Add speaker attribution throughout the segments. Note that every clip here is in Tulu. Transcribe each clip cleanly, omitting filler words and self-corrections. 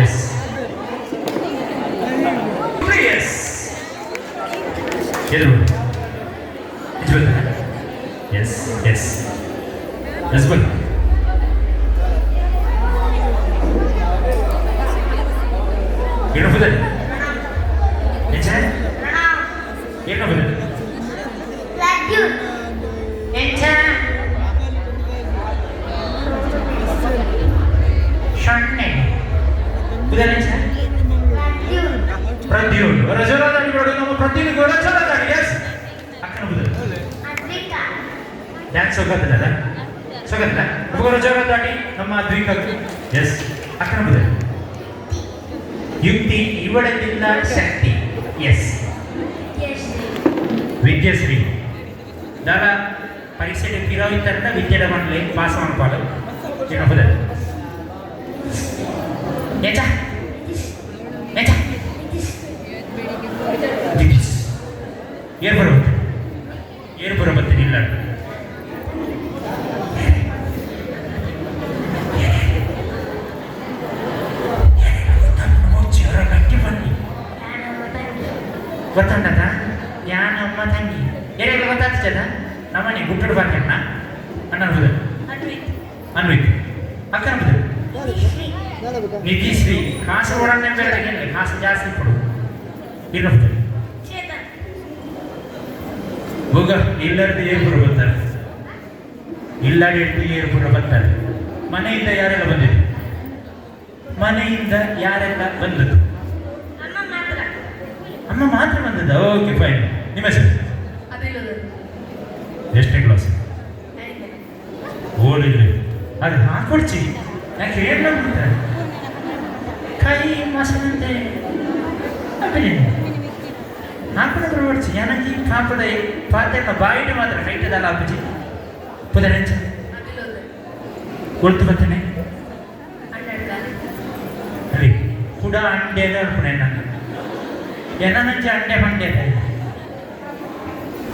Speaker 1: ಎಸ್ ಎಸ್ ಎದುರು ಎಸ್ ಎಸ್ ಎಸ್ ಬನ್ನಿ. ಏನು ಬುದಲ್ ಎಂಚ? ಏನು ಬುದಲ್? ಎಂಚ? ಸೊನ್ನೆ. ಬುದಲ್ ಎಂಚ? ಪ್ರದ್ಯುನ್. ಜೋರಾದಾಗಿ ಬಿಡೋದು ನಮ್ಮ ಪ್ರದ್ಯುನ್. ಜೋರಾದಾಗಿ. ಎಸ್. ಅಕ್ಕನ ಬುದಲ್? ಡ್ಯಾನ್ಸ್ ಹೋಗೋದಿಲ್ಲ, ಸೋಗದಿಲ್ಲ. ಒಬ್ಬರು ಜೋರಾದಾಗಿ ನಮ್ಮ ಅದ್ವಿಕ. ಎಸ್. ಅಕ್ಕನ ಬುದಲ್? ಯುಕ್ತಿ. ಇವಳದಿಂದ ಶಕ್ತಿ. ಎಸ್. ವಿದ್ಯಾಶ್ರೀ. ದಾದ ಪರೀಕ್ಷೆ ಪಿರವಿತ್ತಂತ ವಿದ್ಯೆಡ ಮನ್ಲೆ ಪಾಸ್ ಮನ್ಪಾಲು. ಏನು ಬುದಲ್? ಎಂಚ? ಎಂಚ? ನಿತೀಶ್. ಏರ್ ಬರಬತ್ತೆ? ಏರ್ ಬರಬತ್ತೆ? ಇಲ್ಲ. ಗಟ್ಟಿ ಬನ್ನಿ. ಗೊತ್ತುಂಟದ? ಯಾನಮ್ಮ ತಂಗಿ ಏರೆಲ್ಲ ಗೊತ್ತಾಗ್ತದ? ನಮ್ಮನೆ ಗುಟ್ಟಡು ಬಾರ್ಕಣ್ಣ. ಅಣ್ಣ ಬುದಲ್? ಅನ್ವಿತ್. ಅಕ್ಕನ ಬುದಲ್? ನಿಧಿಶ್ರೀ. ಕಾಸರಗೋಡನ್ನೇ ಬೇರೆ ಏನಿಲ್ಲ, ಕಾಸು ಜಾಸ್ತಿ ಕೊಡು. ಇಲ್ಲ ಬುದಲ್? ಹೋಗ. ಇಲ್ಲರ್ದು ಏರ್ಪುರ ಬರ್ತಾರೆ. ಇಲ್ಲಾಡಿ ಏರ್ಪುರ ಬರ್ತಾರೆ. ಮನೆಯಿಂದ ಯಾರೆಲ್ಲ ಬಂದಿದ್ದು? ಮನೆಯಿಂದ ಯಾರೆಲ್ಲ ಬಂದದ್ದು? ಅಮ್ಮ ಮಾತ್ರ ಬಂದದ್ದು. Okay, fine. ನಿಮ್ಮ ಹೆಸರು? ಎಷ್ಟನೇ ಕ್ಲಾಸ್? ಓದಿಲ್ಲ. ಅದು ಹಾಕೊಡ್ಚಿ. ಯಾಕೆ ಹೇಳ? ಕೈ ಮಸನಂತೆ ಹಾಕೊಡೋದ್ರ ಓಡ್ಚಿ. ಯಾನಂಜಿ ಪಾಪದ ಪಾತೆಲ್ಲ ಬಾಯಿಟ್ ಮಾತ್ರ ಕೈಟದಲ್ಲ ಅಪ್ಪುಜಿ. ಪುದರೆಂಚ? ಕೊಳ್ತು ಬರ್ತೇನೆ ಅಲ್ಲಿ ಕುಡ ಅಂಡೆ ಅನ್ಕೊಂಡೆ ನಾನು. ಎನನಂಚ ಅಂಡೆ ಬಂಡೆ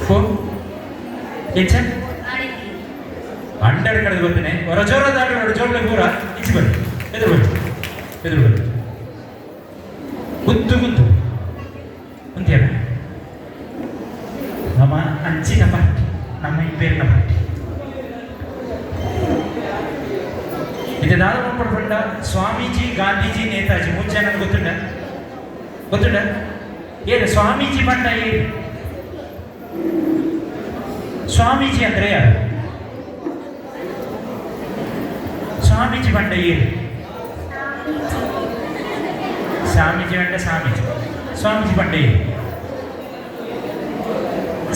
Speaker 1: ಫೋ ಎಂಚ ಅಂಡರ್ ಕಡೆದು ಬರ್ತೇನೆ. ಹೊರ ಜೋರ ದಾಟಿ ಹೊರ ಜೋರ್ಲೆ ಪೂರ. ಈಚೆ ಬನ್ನಿ. ಎದುರು ಬನ್ನಿ, ಎದುರು ಬನ್ನಿ. ಗುದ್ದು ಗುದ್ದು ಅಂತೀಯಲ್ಲ. ನಮ್ಮ ಅಂಚಿನ ಪಾರ್ಟಿ, ನಮ್ಮ ಇಬ್ಬೇರಿನ ಪಾರ್ಟಿ ಇದು. ದಾದ ಪಂಡ ಸ್ವಾಮೀಜಿ, ಗಾಂಧೀಜಿ, ನೇತಾಜಿ ಮುಂಚೆ ನನಗೆ ಗೊತ್ತುಂಟ? ಗೊತ್ತುಂಟ? ಏನು ಸ್ವಾಮೀಜಿ ಪಂಡ? ಏನು ಸ್ವಾಮೀಜಿ ಅಂದ್ರೆ ಯಾರು? ಸ್ವಾಮೀಜಿ ಪಂಡ ಏನು? ಸ್ವಾಮೀಜಿ ಪಂಡ, ಸ್ವಾಮೀಜಿ, ಸ್ವಾಮೀಜಿ ಪಂಡ ಏನು?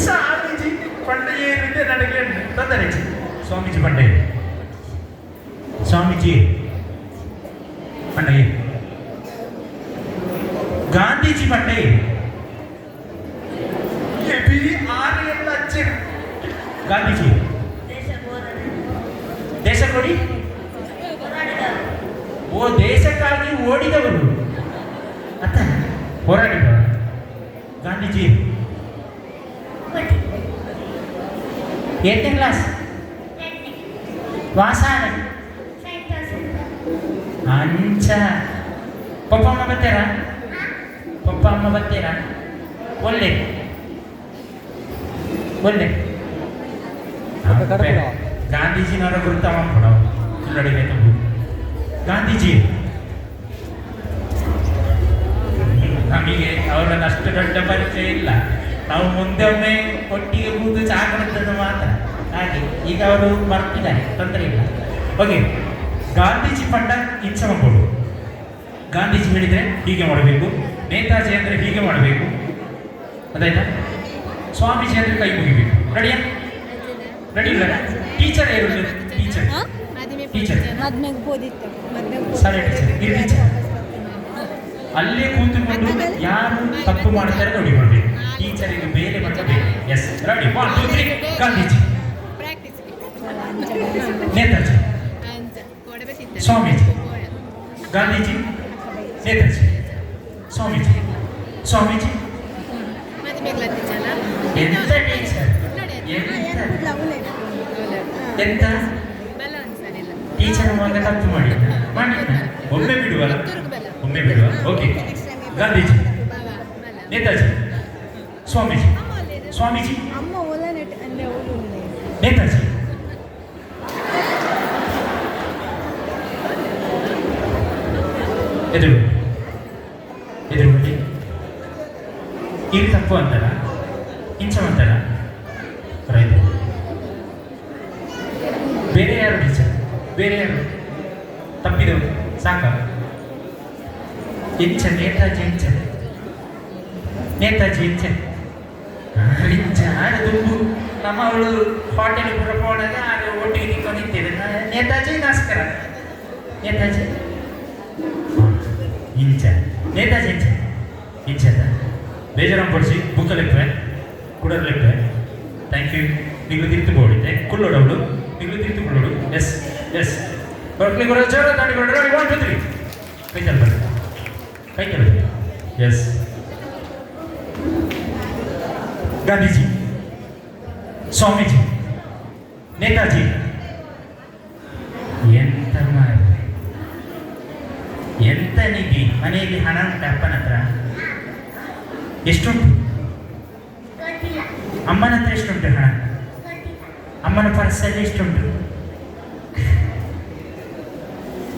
Speaker 1: ಸ್ವಾಮೀಜಿ ಪಂಡ ಏನು ನನಗೆ ತೊಂದರೆ. ಸ್ವಾಮೀಜಿ ಪಂಡ ಏನು? ಸ್ವಾಮೀಜಿ ಪಂಡ ಏನು? ಗಾಂಧೀಜಿ ಪಂಡ ಏನು? ಎ ಬಿ ಆರ್ ಎಲ್ಲ ಅಚ್ಚೆ. ಗಾಂಧೀಜಿ ದೇಶ ಕೊಡಿ. ಓ, ದೇಶಕ್ಕಾಗಿ ಓಡಿದವರು ಅತ್ತ, ಹೋರಾಡಿದವರು ಗಾಂಧೀಜಿ. ಏಳನೇ ಕ್ಲಾಸ್ ವಾಸಾನ ಅಂಚ. ಪಪ್ಪ ಅಮ್ಮ ಬರ್ತಾರಾ? ಪಪ್ಪ ಅಮ್ಮ ಬರ್ತೀರಾ? ಒಳ್ಳೆ ಒಳ್ಳೆ ಗಾಂಧೀಜಿನವರ ಗುರುತ ಮಾಡ್ಕೊಡವು. ಇಲ್ಲಡೆ ಗಾಂಧೀಜಿ ನಮಗೆ ಅವರನ್ನು ಅಷ್ಟು ದೊಡ್ಡ ಪರಿಚಯ ಇಲ್ಲ. ನಾವು ಮುಂದೆ ಒಮ್ಮೆ ಒಟ್ಟಿಗೆ ಕೂತು ಚಹಾ ಕುಡಿದದ್ದು ಮಾತ್ರ. ಹಾಗೆ ಈಗ ಅವರು ಬರ್ತಿದ್ದಾರೆ, ತೊಂದರೆ ಇಲ್ಲ. ಓಕೆ. ಗಾಂಧೀಜಿ ಪಂಡ ಇಚ್ಛೆ ಮಾಡ್ಬೋದು. ಗಾಂಧೀಜಿ ಹೇಳಿದರೆ ಹೀಗೆ ಮಾಡಬೇಕು, ನೇತಾಜಿ ಅಂದರೆ ಹೀಗೆ ಮಾಡಬೇಕು. ಅದಾಯ್ತಾ? ಸ್ವಾಮೀಜಿ ಅಂದರೆ ಕೈ ಮುಗಿಬೇಕು. ರೆಡಿಯಾ? ರೆಡಿ ಇಲ್ಲ. ಟೀಚರ್ ಯಾರು? Teacher, teacher.
Speaker 2: ಮದ್ಮೆಗೆ ಬೋದಿತ್ತು, ಮದ್ಮೆಗೆ.
Speaker 1: ಸರಿ ಟೀಚರ್, ಇರು ಟೀಚರ್. ಅಲ್ಲೇ ಕೂತುಕೊಂಡು ಯಾರು ತಪ್ಪು ಮಾಡ್ತಾರೆ ನೋಡಿಕೊಳ್ಬೇಕು. ಟೀಚರಿಗೆ ಬೇರೆ ಮಟ್ಟ ಬೇಕು. Yes, ready? One, two, three. Gandhiji, Netaji, Swamiji. Gandhiji, Netaji, Swamiji, Swamiji. ಎಂತ ಟೀಚರ್? ಎಂತ ಎಂತ ಟೀಚರ್ ಮಗ? ತಪ್ಪು ಮಾಡಿದ್ದ? ಮಾಡಿದ್ದ. ಒಮ್ಮೆ ಬಿಡುವಲ್ಲ. ಓಕೆ. ಗಾಂಧೀಜಿ, ನೇತಾಜಿ, ಸ್ವಾಮೀಜಿ, ಸ್ವಾಮೀಜಿ.
Speaker 2: ಅಮ್ಮ ಓಲ ನೆಟ್ ಅಲ್ಲೇ ಓಲು.
Speaker 1: ನೇತಾಜಿ. ಎದುರು ಎದುರು ಬನ್ನಿ. ಇಲ್ಲಿ ತಪ್ಪು ಅಂತಾರ, ಇಂಚ ಅಂತಾರ. ರೈತ ಬೇರೆ ಯಾರು ಟೀಚರ್? ಬೇರೆ ಯಾರು ತಪ್ಪಿದವರು? ಸಾಕ. ಇಂಚ ನೇತಾಜಿ, ಇಂಚ ನೇತಾಜಿ, ಇಂಚ ಇಂಚ ಆಡು ದುಂಬು ನಮ್ಮ ಅವಳು ಹೋಟೆಲ್ ಪೂರ ಪೋಣಾಗ ಆಡು ಒಟ್ಟಿಗೆ ನಿಂತ್ಕೊಂಡು ನಿಂತಿದ್ದೆ. ನೇತಾಜಿ ನಮಸ್ಕಾರ. ನೇತಾಜಿ ಇಂಚ, ನೇತಾಜಿ ಇಂಚ, ಇಂಚ ಅದ. ಬೇಜಾರು ಪಡಿಸಿ ಬುಕ್ಕಲಿಪ್ಪೆ ಕುಡರ್ಲಿಪ್ಪೆ. Thank you. ನೀವು ತಿರ್ತು ಬೋಡಿದ್ದೆ ಕುಳ್ಳೋಡವಳು, ನೀವು ತಿರ್ತು ಕುಳ್ಳೋಡು. ಎಸ್ ಎಸ್, ಬರ್ಲಿ. ಜೋರ ತಾಡಿ. ರೆಡಿ, 1 2 3. ಕೈ ತಲುಪಿ, ಕೈ ತಲುಪಿ. ಎಸ್. ಗಾಂಧೀಜಿ, ಸ್ವಾಮೀಜಿ, ನೇತಾಜಿ. ಎಂತ ಮಾರ್ರೆ, ಎಂತ ನಿಧಿ! ಮನೆಯಲ್ಲಿ ಹಣ ಉಂಟ? ಅಪ್ಪನ ಹತ್ರ ಎಷ್ಟುಂಟು? ಅಮ್ಮನ ಹತ್ರ ಎಷ್ಟುಂಟು ಹಣ? ಅಮ್ಮನ ಪರ್ಸಲ್ಲಿ ಎಷ್ಟುಂಟು?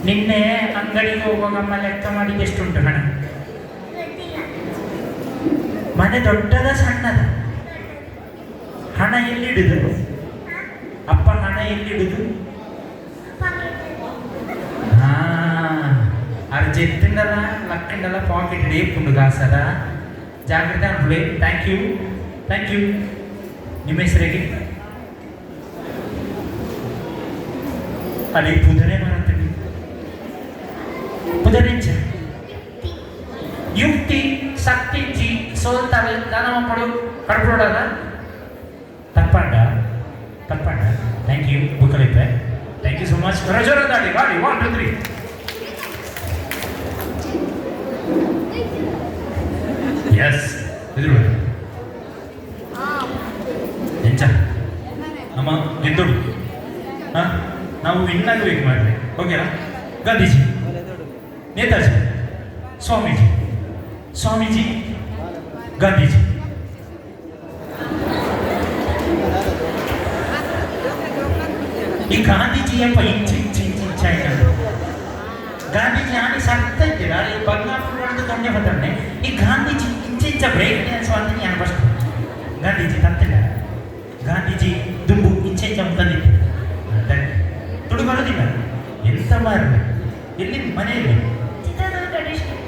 Speaker 1: ನಿನ್ನೆ ಅಂಗಡಿಗೆ ಹೋಗುವಾಗ ಅಮ್ಮ ಲೆಕ್ಕ ಮಾಡಿದ ಎಷ್ಟುಂಟು ಹಣ? ಮನೆ ದೊಡ್ಡದ, ಸಣ್ಣದ? ಹಣ ಎಲ್ಲಿಡುದು ಅಪ್ಪ? ಹಣ ಎಲ್ಲಿಡುದು? ಹಾ, ಅರ್ ಜೆತ್ತುಂಡಲ ಲಕ್ಕಂಡಲ ಪಾಕೆಟ್ ಡೇಪುಂಡು ಕಾಸದ. ಜಾಗ್ರತೆ ಅನ್ಕೊಳ್ಳಿ. Thank you, thank you. ನಿಮ್ಮ ಹೆಸರಿಗೆ ಅಲ್ಲಿ ಪುದರೆ ಬರುತ್ತೀವಿ. ಪುದರಿಂಚ ಯುಕ್ತಿ ಶಕ್ತಿ ಸೋಲ್ತವೆ. ದಾನವ ಪಡು ಕಡ್ಪಡೋದ. ತಪ್ಪಂಡ, ತಪ್ಪಂಡ. Thank you. ಬುಕ್ಕಲಿಪ್ಪೆ. Thank you so much. ರಜೋರ ದಾಡಿ ಗಾಡಿ. 1 2 3. ಎಸ್, ಎದುರು ಎಂಚ ನಮ್ಮ ಗೆದ್ದೋಡು. ಹಾಂ, ನಾವು ವಿನ್ ಆಗಬೇಕು ಮಾಡ್ರಿ. ಓಕೆನಾ? ಗಾಂಧೀಜಿ, ನೇತಾಜಿ, ಸ್ವಾಮೀಜಿ, ಸ್ವಾಮೀಜಿ, ಗಾಂಧೀಜಿ. ಈ ಗಾಂಧೀಜಿ ಎಂಬ ಇಂಚು ಇಂಚು ಇಂಚು ಇಂಚ ಆಯ್ತು. ಗಾಂಧೀಜಿ ಆನೆ ಸತ್ತ ಇದ್ದೀರ ಅಲ್ಲಿ ಬಂಗಾಪುರ ದೊಣ್ಣೆ ಬರ್ತಾನೆ. ಈ ಗಾಂಧೀಜಿ ಇಂಚ ಇಂಚ ಬ್ರೇಕ್ ಡ್ಯಾನ್ಸ್ ಅಂತ ನಾನು ಫಸ್ಟ್ ಗಾಂಧೀಜಿ ತತ್ತಿಲ್ಲ. ಗಾಂಧೀಜಿ ದುಂಬು ಇಂಚ ಇಂಚ ತಂದಿತ್ತು. ತುಡು ಬರೋದಿಲ್ಲ. ಎಂತ ಮಾರ್ರೆ! ಎಲ್ಲಿ ಮನೆಯಲ್ಲಿ?
Speaker 3: ಚಿತ್ರದುರ್ಗ ಡಿಸ್ಟ್ರಿಕ್ಟ್.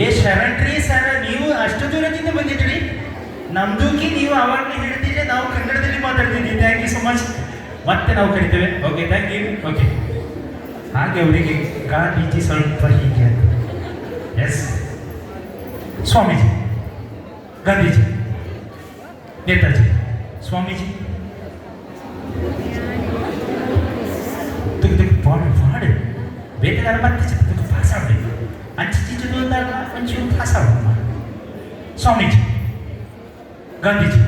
Speaker 1: ಏ ಶರಣ್ರಿ ಸರ, ನೀವು ಅಷ್ಟು ದೂರದಿಂದ ಬಂದಿದ್ರಿ ನಮ್ದೂಕಿ. ನೀವು ಅವಾಗಲೇ ಹೇಳ್ತಿದ್ರೆ ನಾವು ಕನ್ನಡದಲ್ಲಿ ಮಾತಾಡ್ತಿದ್ವಿ. Thank you so much. ಮತ್ತೆ ನಾವು ಕರಿತೇವೆ. Okay, thank you. Okay, ಹಾಗೆ ಅವರಿಗೆ ಗಾಂಧೀಜಿ ಸ್ವಲ್ಪ ಹೀಗೆ ಅಂತ. ಎಸ್. ಸ್ವಾಮೀಜಿ, ಗಾಂಧೀಜಿ, ನೇತಾಜಿ, ಸ್ವಾಮೀಜಿ. ತುಗು ತುಗು ಪಾಡು ಪಾಡು ಬೇಟೆಗಾರ ಮತ್ತೆ ತುಗು ಪಾಸ್ ಆಗಬೇಕು. ಅಂಚೆ ಚಿಚ್ಚು ಅಂದಾಗ ಒಂಚೂರು ಪಾಸ್ ಆಗೋಣ. ಸ್ವಾಮೀಜಿ, ಗಾಂಧೀಜಿ,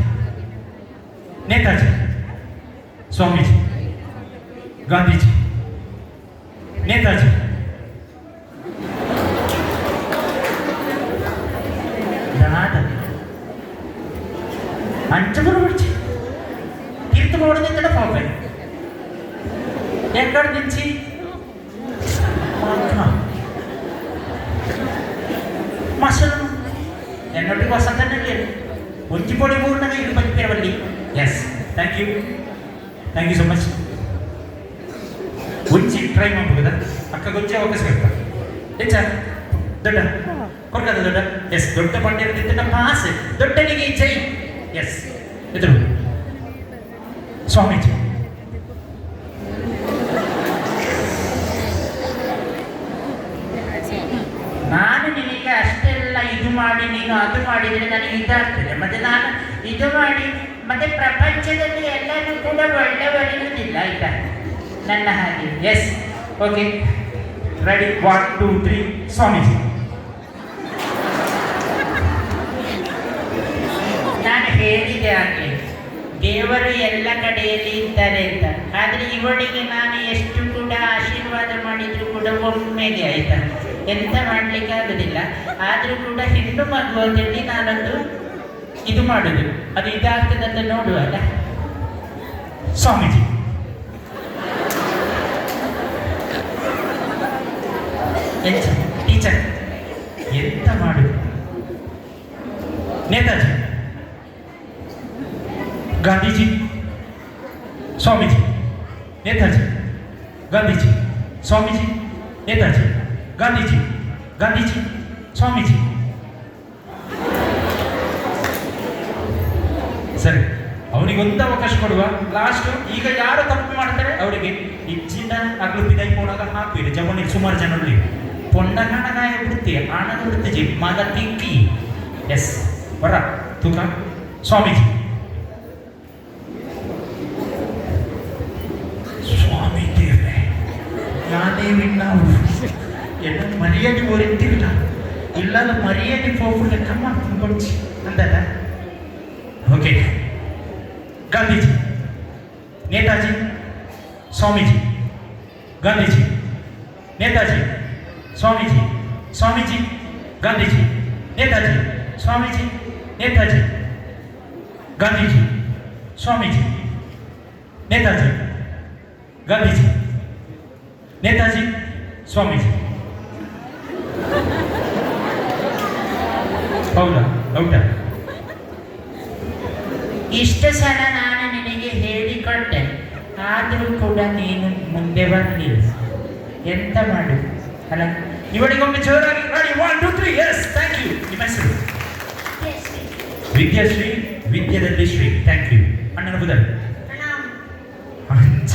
Speaker 1: ನೇತಾಜಿ, ಸ್ವಾಮೀಜಿ, ಗಾಂಧೀಜಿ, ನೇತಾಜಿ. ದಾದ ಅಂಚ ಬರಬಡ್ಚಿ ತೀರ್ಥ ಮಾಡೋದಿಂದಲೇ ಪಾಪೆ. ఎక్కడి నుంచి? ಮಸಲು ಎನ್ನೊಟ್ಟಿಗೆ ವಸಂತನಲ್ಲಿ ಒಂಜಿ ಪೊಡಿ ಮೂರ್ನಾಗ ಇದು ಬಂದಿರವಲ್ಲಿ. Yes, thank you, thank you so much. ಒಂಜಿ ಟ್ರೈ ಮಾಡ್ಬೋದಾ? ಅಕ್ಕ ಗೊಂಚಿ ಅವಕಾಶ ಕೊಡ್ತಾ ಹೆಚ್ಚ ದೊಡ್ಡ ಕೊರ್ಕದ ದೊಡ್ಡ. ಎಸ್, ದೊಡ್ಡ ಪಂಡ್ಯದಿಂದ ಪಾಸ್. ದೊಡ್ಡನಿಗೆ ಜೈ. ಎಸ್, ಎದುರು ಸ್ವಾಮೀಜಿ. ನಾನು ನಿನಗೆ ಅಷ್ಟೆಲ್ಲ ಇದು ಮಾಡಿ ನೀನು ಅದು ಮಾಡಿದರೆ ನನಗೆ ಇದಾಗ್ತದೆ. ಮತ್ತೆ ನಾನು ಇದು ಮಾಡಿ ಮತ್ತೆ ಪ್ರಪಂಚದಲ್ಲಿ ಎಲ್ಲರೂ ಕೂಡ ಒಳ್ಳೆಯವರಿರುವುದಿಲ್ಲ, ಆಯ್ತಾ? ನನ್ನ ಹಾಗೆ. Yes, okay, ready, 1 2 3. Swamiji. ನಾನು ಹೇಳಿದೆ ಆಗಲಿ, ದೇವರು ಎಲ್ಲ ಕಡೆಯಲ್ಲಿ ಇದ್ದಾರೆ ಅಂತ. ಆದರೆ ಇವಳಿಗೆ ನಾನು ಎಷ್ಟು ಕೂಡ ಆಶೀರ್ವಾದ ಮಾಡಿದ್ರು ಕೂಡ ಒಮ್ಮೆಗೆ, ಆಯ್ತಾ? ಎಂತ ಮಾಡ್ಲಿಕ್ಕೆ ಆಗುದಿಲ್ಲ. ಆದ್ರೂ ಕೂಡ ಹೆಣ್ಣು ಮಗು ಅಂತೇಳಿ ನಾನೊಂದು ಇದು ಮಾಡುದು, ಅದು ಇದಾಗ್ತದಂತ ನೋಡುವಲ್ಲ. ಸ್ವಾಮೀಜಿ, ಎಂಚ ಟೀಚರ್, ಎಂತ ಮಾಡುದು? ನೇತಾಜಿ, ಗಾಂಧೀಜಿ, ಸ್ವಾಮೀಜಿ, ನೇತಾಜಿ, ಗಾಂಧೀಜಿ, ಸ್ವಾಮೀಜಿ, ನೇತಾಜಿ, ಗಾಂಧೀಜಿ, ಗಾಂಧೀಜಿ, ಸ್ವಾಮೀಜಿ. ಸರಿ, ಅವನಿಗೊಂದು ಅವಕಾಶ ಕೊಡುವ ಲಾಸ್ಟ್. ಈಗ ಯಾರು ತಪ್ಪು ಮಾಡ್ತಾರೆ ಅವರಿಗೆ ಇಚ್ಚಿಂದ ಅಗ್ಲು ಬಿದೈ ಪೋಣಾಗ ಹಾಕುವಿರಿ. ಜಮನಿ ಸುಮಾರು ಜನ ಉಳ್ಳಿ ಪೊಂಡಗಾಣಗಾಯ ಬಿಡ್ತಿ ಆಣದ ಬಿಡ್ತಿಜಿ ಮಗ ತಿಕ್ಕಿ. ಎಸ್, ಬರ ತೂಕ. ಸ್ವಾಮೀಜಿ, ಸ್ವಾಮಿ ದೇವ್ರೆ, ನಾನೇ ವಿನ್ನಾವು ಎನ್ನ ಮರ್ಯಾದೆ ಒರಿತಿಲ್ಲ ಇಲ್ಲದ ಮರ್ಯಾದೆ ಪೋಪುಡ್ಲೆ ಕಮ್ಮ ಬಡ್ಚಿ ಅಂದಲ್ಲ. ಓಕೆ, ಗಾಂಧೀಜಿ, ನೇತಾಜಿ, ಸ್ವಾಮೀಜಿ, ಗಾಂಧೀಜಿ, ನೇತಾಜಿ, ಸ್ವಾಮೀಜಿ, ಸ್ವಾಮೀಜಿ, ಗಾಂಧೀಜಿ, ನೇತಾಜಿ, ಸ್ವಾಮೀಜಿ, ನೇತಾಜಿ, ಗಾಂಧೀಜಿ, ಸ್ವಾಮೀಜಿ, ನೇತಾಜಿ, ಗಾಂಧೀಜಿ, ನೇತಾಜಿ, ಸ್ವಾಮೀಜಿ. ಹೌದಾ? ಹೌದಾ? ಇಷ್ಟು ಸಲ ನಾನು ನಿನಗೆ ಹೇಳಿಕೊಟ್ಟೆ, ಆದರೂ ಕೂಡ ನೀನು ಮುಂದೆ ಬರಲಿಲ್ಲ. ಎಂತ ಮಾಡು ಅಲ್ಲ? ಇವಳಿಗೊಮ್ಮೆ ಜೋರಾಗಿ ready, 1 2 3. Yes, thank you. ನಿಮ್ಮ ಹೆಸರು? ವಿದ್ಯಾಶ್ರೀ. ವಿದ್ಯದಲ್ಲಿ ಶ್ರೀ. Thank you. ಅಣ್ಣನ ಬುಧರ್.
Speaker 3: ಪ್ರಣಾಮ್.
Speaker 1: ಅಂಚ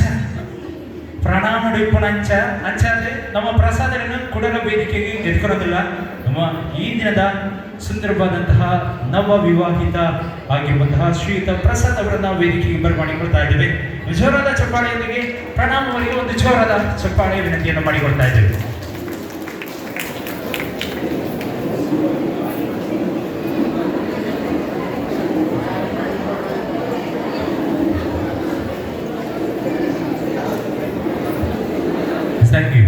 Speaker 1: ಪ್ರಣಾಮ ಇಪ್ಪುನ ಅಂಚ ಅಂಚ ಅಂದ್ರೆ ನಮ್ಮ ಪ್ರಸಾದಗಳನ್ನು ಕೊಡಲ ವೇದಿಕೆಗೆ ಎದ್ಕೊಳ್ಳೋದಿಲ್ಲ. ನಮ್ಮ ಈ ದಿನದ ಸುಂದರವಾದಂತಹ ನವ ವಿವಾಹಿತ ಆಗಿರುವಂತಹ ಶ್ರೀಯುತ ಪ್ರಸಾದ್ ಅವರನ್ನ ವೇದಿಕೆಗೆ ಬರಮಾಡಿಕೊಳ್ತಾ ಇದ್ದೇವೆ. ಜೋರಾದ ಚಪ್ಪಾಳೆಯೊಂದಿಗೆ ಪ್ರಣಾಮ್ ಅವರಿಗೆ ಒಂದು ಜೋರಾದ ಚಪ್ಪಾಳೆ ವಿನಂತಿಯನ್ನು ಮಾಡಿಕೊಳ್ತಾ ಇದ್ದೇವೆ. Thank you.